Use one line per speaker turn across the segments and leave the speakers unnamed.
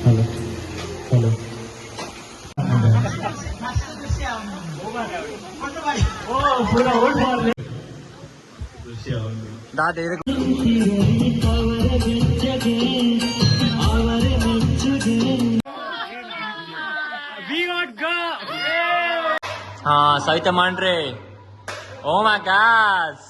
Hello hello. ಪೂರ old ಬಾರ್.
ದಾದ? ಹಾ, ಸವಿತಾ ಮಾಡ್ರಿ. ಓ ಮೈ ಗಾಡ್.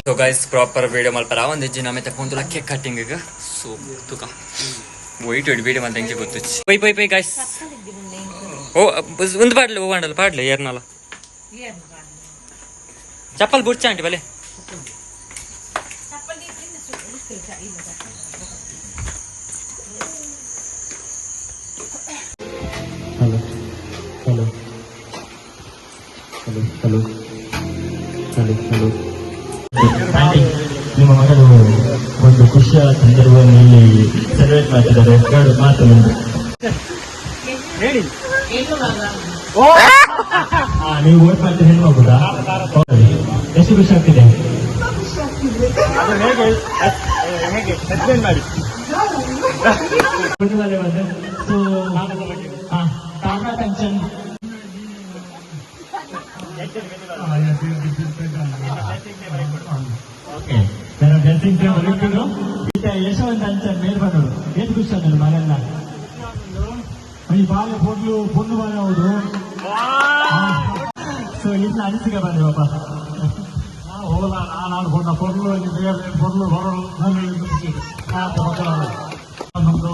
ಸೊ ಗೈಸ್, ಪ್ರಾಪರ್ ವಿಡಿಯೋ ಮಲ್ಪರ ಒಂದು ಹೆಜ್ಜೆ ನಮ್ಮೆತ್ತೆ ಫೋನ್ ಕೇಕ್ ಕಟ್ಟಿಂಗ್. ಸೊ ತುಕ ವೈಟ್ ಇಡ್ ವಿಡಿಯೋ ಮಲ್ತ ಎಂಚೆ ಗೊತ್ತು. ಪೈ ಪೈ ಪೈ ಗೈಸ್. ಓ, ಒಂದು ಪಾಡ್ಲೆ. ಓ ಅಂಡಲ್ಲ, ಪಾಡ್ಲೆ ಏರ್ನಲ್ಲ. ಚಪ್ಪಲ್ ಬುಡ್ಚ ಆಂಟಿ ಬಲೆ.
Hello hello hello hello hello hello. Aunty, ನಿಮ್ಮ ಮಗಳು ಒಂದು ಖುಷಿಯ ಸಂದರ್ಭವನ್ನು ಇಲ್ಲಿ ಸೆಲೆಬ್ರೇಟ್ ಮಾಡ್ತಿದ್ದಾರೆ. ಎರಡು ಮಾತು ಒಂದು.
ಹೇಳಿ.
ನೀವು ವೋಟ್ ಮಾಡ್ತೀರಿ ಹೆಣ್ಮಗುದಾ? ಹೌದು. ಎಷ್ಟು ಖುಷಿ ಆಗ್ತಿದೆ?
ಅದು ಹೇಗೆ ಹೇಗೆ ಎಕ್ಸ್ಪ್ಲೇನ್ ಮಾಡಿ.
ಬಂದು ಸೊ ತಾರಾ ಕಂಚನ್. ಓಕೆ, ನಾನು ಬ್ಲೆಸ್ಸಿಂಗ್ಸ್ ಬರುತ್ತಿದ್ದು. ಈತ ಯಶವಂತ ಅಂಚನ್ ಮೇಲ್ ಬಂದರು. ಏನ್ ಖುಷಿ ಆದಳು ಮಗನ್ನ? ಈ ಬಾಳೆ ಪೊಡ್ಲು ಪೊಣ್ಣು ಬಾಳೆ ಹೌದು. ಸೊ ಇನ್ನ ಅನಿಸಿಕೆ ಬಂದೆ ಪಾಪ.
ಹೋಗಲ್ಲ ನಾನು ಪೊಣ್ಣ ಪೊರ್ಲು ಪೊರ್ಲು ಬರಲು ನಮ್ದು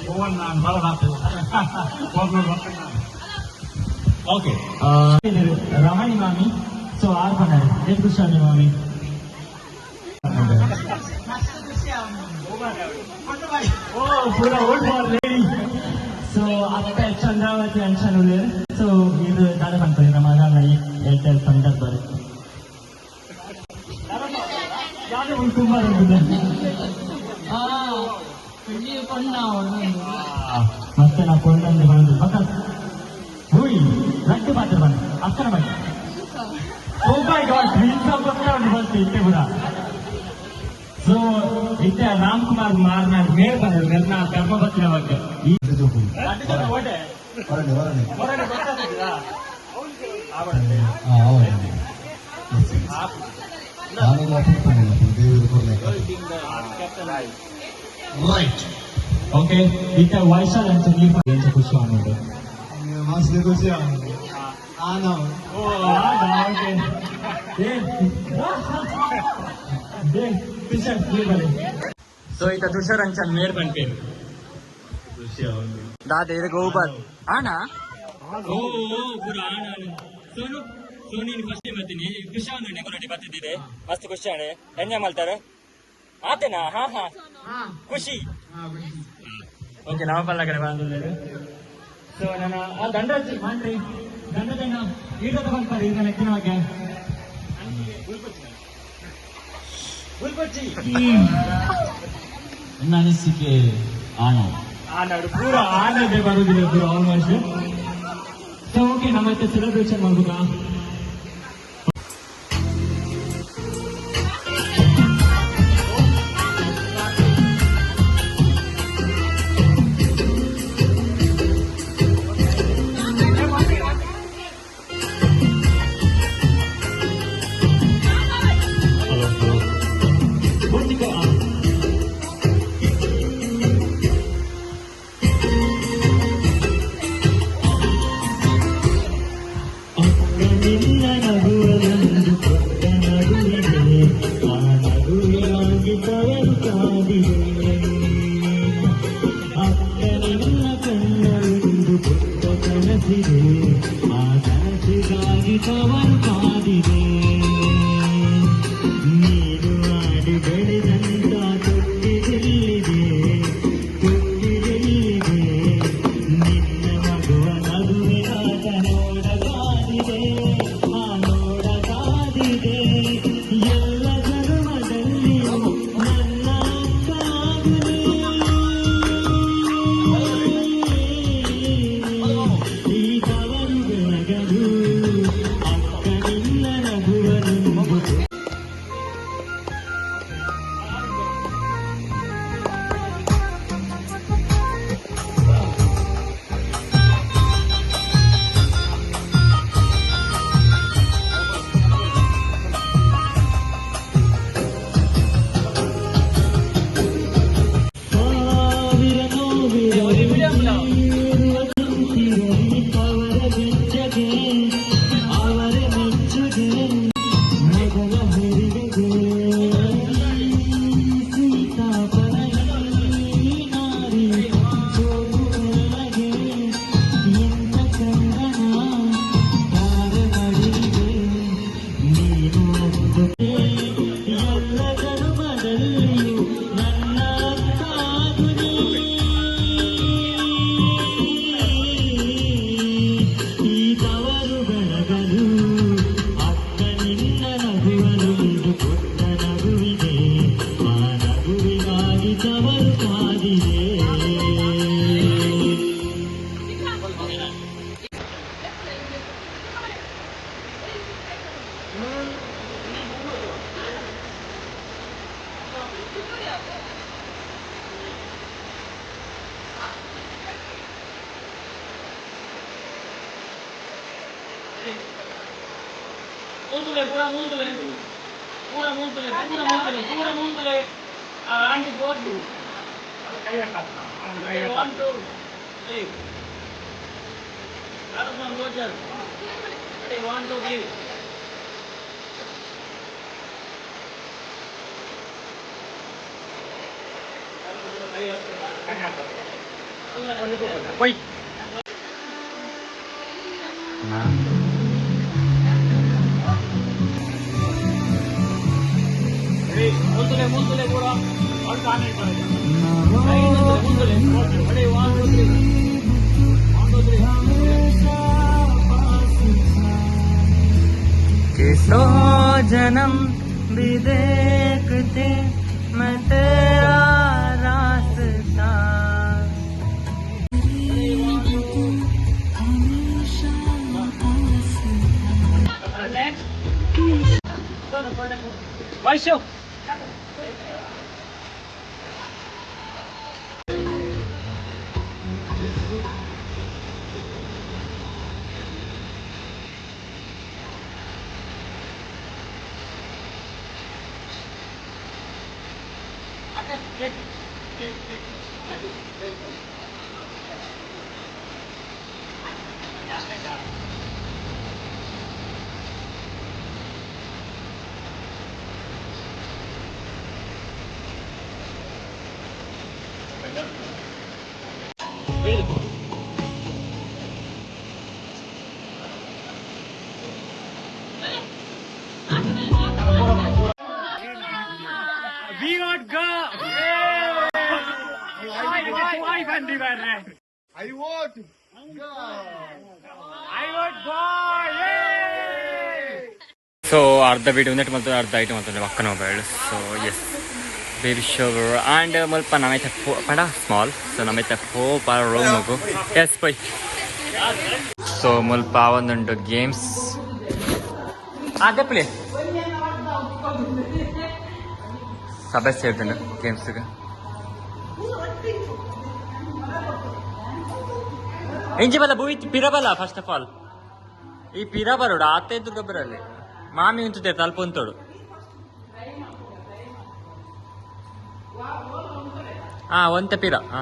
ಹೂವನ್ನ ಬರಲ್ಲ ಪೊರ್ಲು.
ಓಕೆ, ರಮಣಿ ಮಾಮಿ. ಸೊ ಆರ್ ಬಂದಾರೆ. ಏನ್ ಖುಷಿ ಆದ ಮಾಮಿ? ಓ, ಪೂರ ಓಲ್ಡ್ ಫಾರ್ ಲೇಡಿ. ಸೊ ಅತ್ತೆ ಚಂದ್ರಾವತಿ ಅಂಚನ್ ಉಳ್ಳೇರು. ಸೊ ಇದು ದಾದ ಪನ್ಪುನಿ ನಮ್ಮ ಮಗನ ಈ ಏರ್ಟೆಲ್ ಸಂದರ್ಭ ಕುಮಾರ್. ಮತ್ತೆ ನಾ ಕೊಂಡಂದು ಬಂದು ಪಕ್ಕ ಹೋಯ್ ರಡ್ಡು ಪಾತ್ರ ಬಂದು ಅಕ್ಕನ ಬಗ್ಗೆ. ಓ ಮೈ ಗಾಡ್, ಇಂಥ ಗೊತ್ತ ಉಂಟು ಬಂತು ಇತ್ತೆ ಕೂಡ. ಸೊ ಇತ್ತೆ ರಾಮ್ ಕುಮಾರ್ ಮಾರ್ನಾಡ್ ಮೇಲ್ ಬಂದರು ಮೆರ್ನ ಧರ್ಮಪತ್ನಿಯ ಬಗ್ಗೆ ಈ
ಹೊರಡಿ ಹೊರಡಿ. ಹೌದು, ನಾನೆಲ್ಲ ಕೂತ್ಕೊಂಡಿಲ್ಲ ದೇವರು ಕೊಡ್ಲಿಕ್ಕೆ. ರೈಟ್.
ಓಕೆ, ಇತ್ತೆ ವೈಶಾಲ್ ಅಂತ ನೀವು ಎಂತ ಖುಷಿ ಆಗೋದು?
ಮಸ್ತ್ ಖುಷಿ ಆಗುದು. ನಾವು
ಓ, ಓಕೆ. ಏ ಏ ತುಷಾರ್, ನೀವು ಬನ್ನಿ.
ಸೊ ಈತ ತುಷಾರ್ ಅಂಚನ್ ಮೇರ್ ಪನ್ಪೇರು. ದಾದ ಇದು ಗೋಬರ್ ಆಣ? ಓ ಓ, ಪೂರ ಆಣ ಆಣ. ಸೋನು, ಸೋನಿ, ಫಸ್ಟ್ ಟೈಮ್ ಬರ್ತೀನಿ. ಖುಷಿ ಆಂಡ್ ಕೊರಟಿ ಬರ್ತಿದ್ದೆ. ಮಸ್ತ್ ಖುಷಿ ಆಂಡ್. ಎಂಜಾಯ್ ಮಾಡ್ತಾರೆ ಆತೇನಾ? ಹಾ ಹಾ, ಖುಷಿ.
ಓಕೆ, ನಾವು ಪಲ್ಲ ಕಡೆ ಬಂದಿದ್ದೇವೆ. ಸೊ ನನ್ನ ಆ ದಂಡರಾಜ್ ಮಾಡ್ರಿ ದಂಡದಣ್ಣ ಈಗದ ಬರ್ತಾರೆ ಈಗ ನೆಕ್ಕಿನ ಬಗ್ಗೆ.
ಬುಲ್ಕೊಚ್ಚಿ.
ನನ್ನ ಅನಿಸಿಕೆ ಆಣ.
ಆನಾಡು.
ಪೂರ ಆನದೇ ಬರುದಿಲ್ಲ ಪೂರ ಆಲ್ಮೋಸ್ಟ್. ಸೊ ಓಕೆ, ನಮ್ಮ ಸೆಲೆಬ್ರೇಷನ್ ಮಾಡ್ಬೇಕಾ? Hello hello. ಮುಂದುಲೆ ಪೂರ ಮುಂದುಲೆ ಪೂರ ಮುಂದುಲೆ ಪೂರ ಮುಂದುಲೆ ಪೂರ ಮುಂದುಲೆ ಆ ಆಂಟಿ ಬೋರ್ಡು. 1 2 3 ಗೋಚರ್ 1 2 3.
ಹೋಯ್.
ಮುಂದುಲೆ ಮುಂದುಲೆ ಪೂರ ಮುಂದುಲೆ ಮುಂದುಲೆ 1 2 3 1 2 3.
कि सौ जन्म भी देखते मैं तेरा रास्ता.
ವೈಶ್ಯ.
We got go. I vote. I vote boy.
So ಅರ್ಧ ವೀಡಿಯೋ ಒಂದೆಟ್ಟು ಮಲ್ತದೆ, ಅರ್ಧ item ಮಲ್ತದೆ ಪಕ್ಕನ mobile. So yes, baby shower and ಮುಲ್ಪ ನಮೈತೆ ಫೋ ಪಂಡ ಸ್ಮಾಲ್. ಸೊ ನಮೈತೆ ಫೋ ಪಾರ ರೂಮಗು. ಎಸ್ ಪೈ. ಸೊ ಮುಲ್ಪ ಒಂದುಂಟು ಗೇಮ್ಸ್ ಅದೇ ಪ್ಲೇ ಸಭೆ ಸೇರ್ದುಂಡು ಗೇಮ್ಸ್ಗೆ. ಇಂಚಿ ಬಲ್ಲ ಭೂವಿ ಪಿರಬಲ್ಲ. ಫಸ್ಟ್ ಆಫ್ ಆಲ್ ಈ ಪಿರ ಬರೋಡು ಆತ ಎದುರು ಬರಲ್ಲಿ ಮಾಮಿ ಉಂಟುತ್ತೆ ತಲ್ಪ ಉಂಟೋಡು. ಹಾ, ಒಂತೆ ಪಿರ. ಹಾ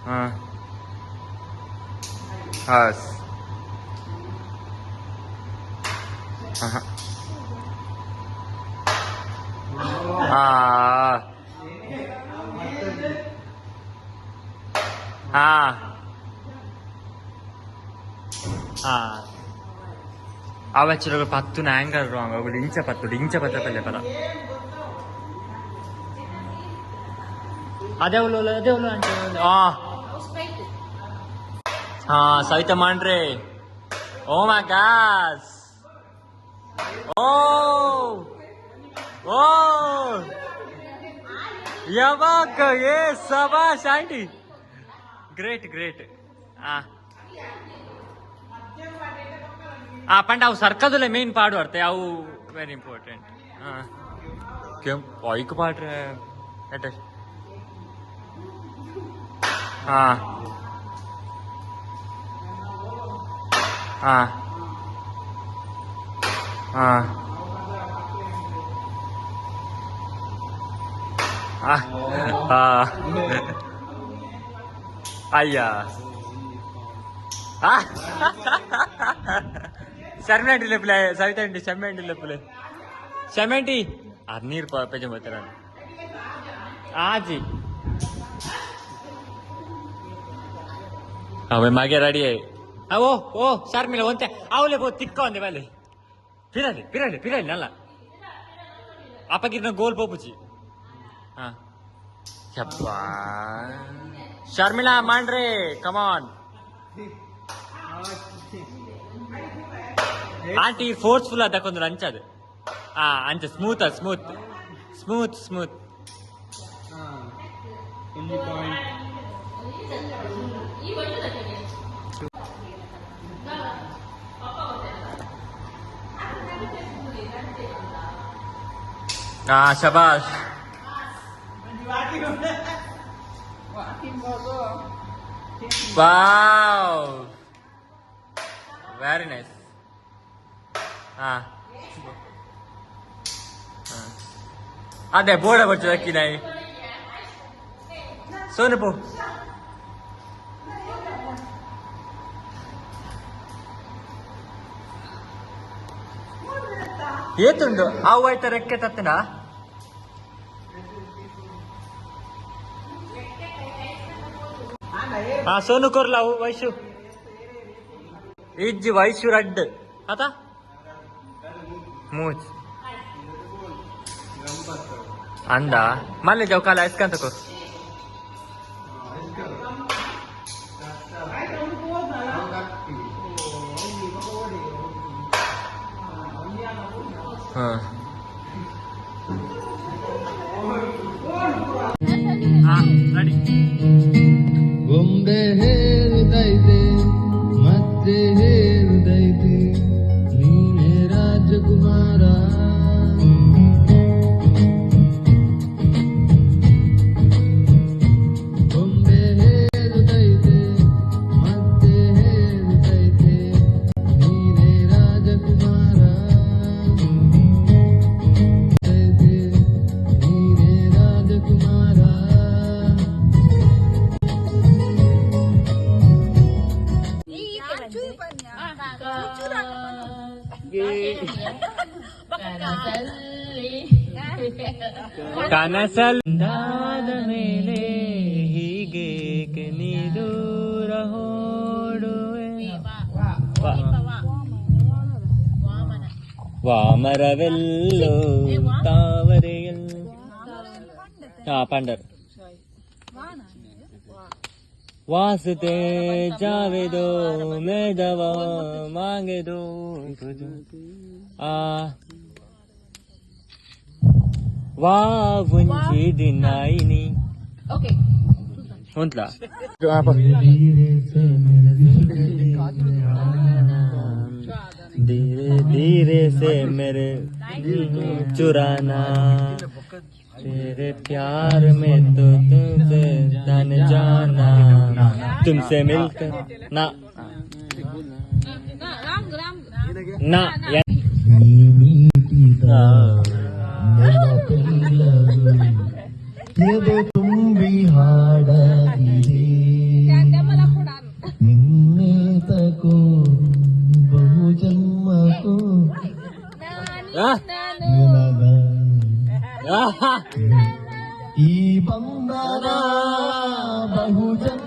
ಹಾ ಹಸ್ ಹಾ ಹಾ ಹಾ ಹಾ. ಅವಚ್ಚರ ಪತ್ತುನ ಆಂಗಲ್ ರಾಂಗ್. ಅವು ಇಂಚ ಪತ್ತು ಇಂಚ ಪತ್ತ ಪಲ್ಲೆ ಪರ ಅದೇ ಉಲ್ಲ ಅದೇ ಉಲ್ಲ ಅಂಚೆ. ಆ ಹಾ, ಸವಿತಾ ಮಾಡ್ರಿ. ಓ ಮೈ ಗಾಸ್. ಓ ಓ, ಯಾವಾಗ ಏ ಸಬಾಷ್ ಆಂಟಿ, ಗ್ರೇಟ್ ಗ್ರೇಟ್. ಆ ಆ ಪಂಡ ಅವು ಸರ್ಕದಲ್ಲೇ ಮೇನ್ ಪಾಡು ಅರ್ತೆ ಅವು ವೆರಿ ಇಂಪಾರ್ಟೆಂಟ್. ಹಾ, ಕೆಂಪು ಐಕ್ ಪಾಡ್ರೆ ಎಟ್ಟೆ. ಹಾ ಹಾ ಹಾ ಹಾ. ಅಯ್ಯ. ಶರ್ಮಿ ಆಂಟಿ ಲೆಪ್ಪುಲೆ, ಸವಿತಾ ಆಂಟಿ, ಶಮ್ಮಿ ಆಂಟಿ ಲೆಪ್ಪುಲೆ. ಶಮ್ಮಿ ಆಂಟಿ ಅದು ನೀರು ಪೆಜ ಬರ್ತಾರ ಆಜಿ ಅವೇ ಮಗೆ ರೆಡಿ. ಓ ಓ ಶರ್ಮಿಲ ಒಂತೆ ಅವಲೆ ಪೋ ತಿಕ್ಕ ಒಂದೆ ಬಲೆ ಪಿರಲಿ ಪಿರಲಿ ಪಿರಲಿ ಅಲ್ಲ ಅಪ್ಪಗಿರ್ನ ಗೋಲ್ ಪೋಪುಚಿ. ಹಾ ಯಪ್ಪಾ ಶರ್ಮಿಳಾ ಮಾಡ್ರಿ, ಕಮಾನ್ ಆಂಟಿ. ಫೋರ್ಸ್ಫುಲ್ ಅದಕ್ಕೊಂದು ಅಂಚದು. ಆ ಅಂಚ ಸ್ಮೂತ್ ಸ್ಮೂತ್ ಸ್ಮೂತ್ ಸ್ಮೂತ್.
ಒಂಜಿ ಪಾಯಿಂಟ್.
ಹಾ, ಶಬಾಷ್. ವಾವ್, ವೆರಿ ನೈಸ್. ಹಾ, ಅದೇ ಬೋರ್ಡ್ ಬರ್ತದೆ ನಾಯಿ ಸೋನಪು. ಏತುಂಡು ಅವು ಆಯ್ತ ರೆಕ್ಕೆ ತತ್ತನಾ? ಹಾ, ಸೋನು ಕೊರ್ಲ ಅವು. ವೈಶು ಇಜ್ಜಿ, ವೈಶು ರಡ್ಡ್ ಆತ ಮೂಜ್ ಅಂದ ಮಲ್ಲೆ ಜಾವ್ ಕಾಲ ಐಸ್ಕಂತ ಕೊರ್. ಹಾ ಹಾ, ರೆಡಿ.
ಗೊಂಬೆ ಹೇಳುದೈತೆ, ಮತ್ತೆ ಹೇಳುದೈತೆ, ನೀನೇ ರಾಜಕುಮಾರ. ಗೊಂಬೆ ಹೇಳುದೈತೆ, ಮತ್ತೆ ಹೇಳುದೈತೆ, ನೀನೇ ರಾಜಕುಮಾರ. ಐತೆ, ನೀನೇ ರಾಜಕುಮಾರ.
ಕನಸಲ್ದಾದ ಮೇಲೆ ಹೀಗೇಕೆ ನೀ ದೂರ ಹೋಡುವೆ? ವಾಮರವೆಲ್ಲೋ ತಾವರೆಯಲ್ ಹಾ ಪಂಡರ್ वास्ते जावे दो, मैं दवा मांगे दो आ ವಾ ಉಂಜಿ ದಿನಾಯಿನಿ.
ಓಕೆ.
ಉಂಟ್ಲಾ?
धीरे से मेरे जिंदगी में आना,
धीरे धीरे से मेरे दिल को चुराना, तेरे प्यार में तो तुमसे जान जाना, तुमसे मिलकर ना ना.
ನೀ ಮೀಟಿದ ನೆನಪೆಲ್ಲವೂ ಎದೆ ತುಂಬಿ ಹಾಡಾಗಿದೆ. ನಿನ್ನೇತಕೋ ಬಹು ಜನ್ಮಕ್ಕೋ ನಿನಗ ಈ ಬಂಧನ ಬಹು ಜನ್ಮ.